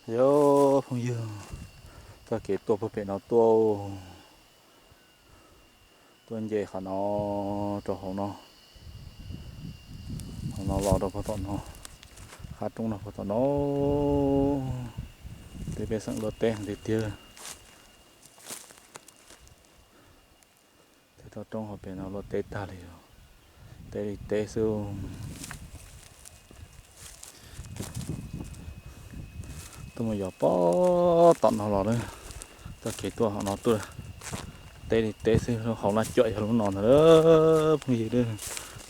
Yog phooj ywg, txoj kev tuaj puag pem no tuaj, tuaj nce qhov no rau hauv no, hauv no los rau puag tom no, qab roob no puag tom no, tej pej xeem luaj teb tiag tiag. Tej toj roob hauv pem no luaj teb tag li, teb li teb xwb. Tuaj mus yos puag tom no los lawm, txoj kev tuaj hauv no tuaj, teb li teb xwb, lub hauv Naj Cuam yog lub no ntag phooj ywg,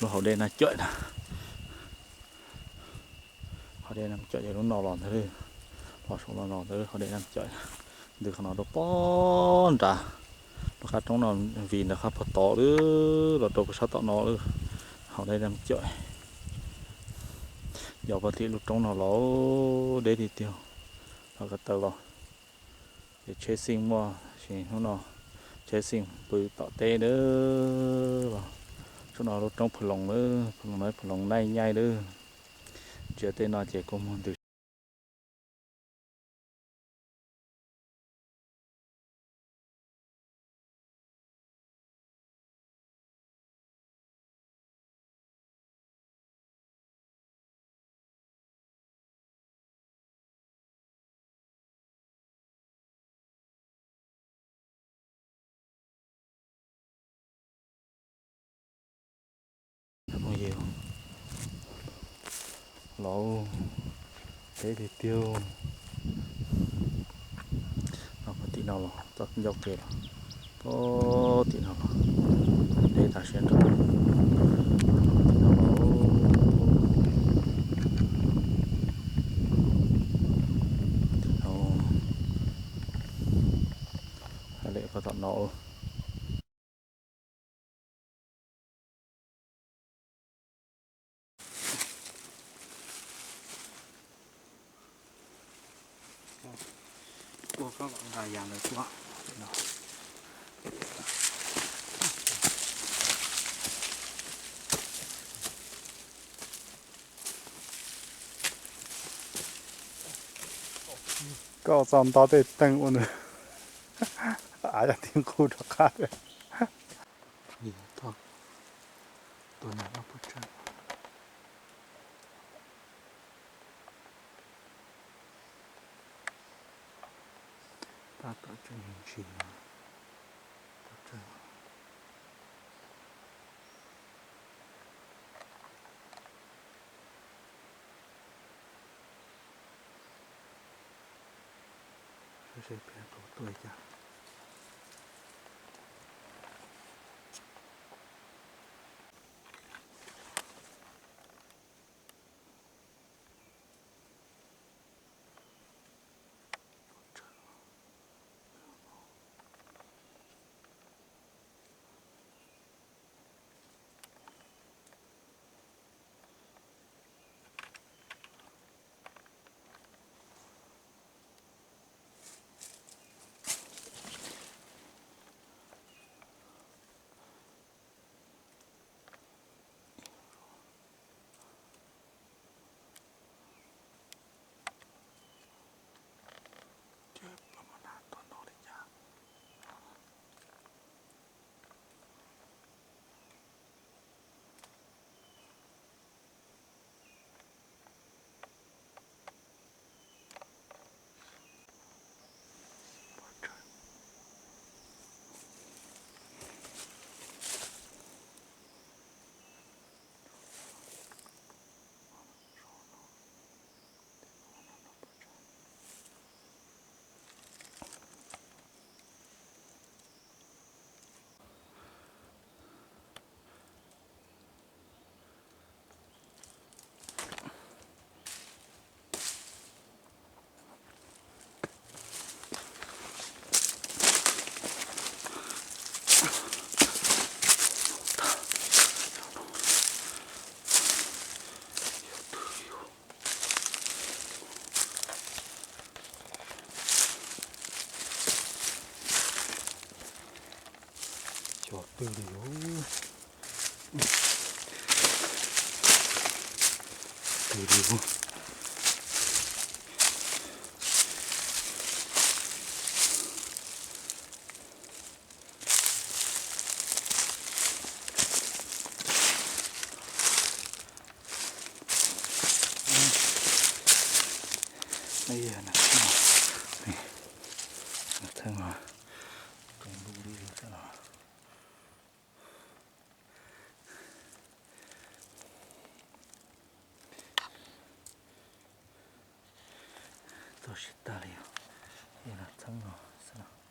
lub hauv dej Naj Cuam na. Hauv dej Naj Cuam yog lub no los ntag, los saum no los ntag, hauv dej Naj Cuam. Ntws qhov no rau puag nrad, lub qab roob no vim ntawm qab puag tod lawm los rau puag sab tom no lawm, hauv dej Naj Cuam. Yos puag tim lub roob no los deb tiag tiag, los ko taw los. Ces tsheb xij muaj, sis hnub no tsheb xij pw tom teb na. Los saum no lub roob Phwv Loos na, Phwv Loos na, Phwv Loos Naij Nyaij na. Ntsia tej no ces kuj muaj ntws. Phooj ywg, los deb tiag tiag. No puag tim no los txoj ncauj ke los puag tim no los deb tas siab nrho. Tim no los, tim no, hais lem puag tom no. Koj txo nto tej teeg ua nws av yog tib nqug rov qab. Tab tom tseem ntsis, tab tom seb peb puas tuaj cas. Cog twg li os? Twg li os? Yog nas txheeb, nas txheeb os, tus ntuj li xwb los. Txog siv tag li os, yog nas txheeb os xwb.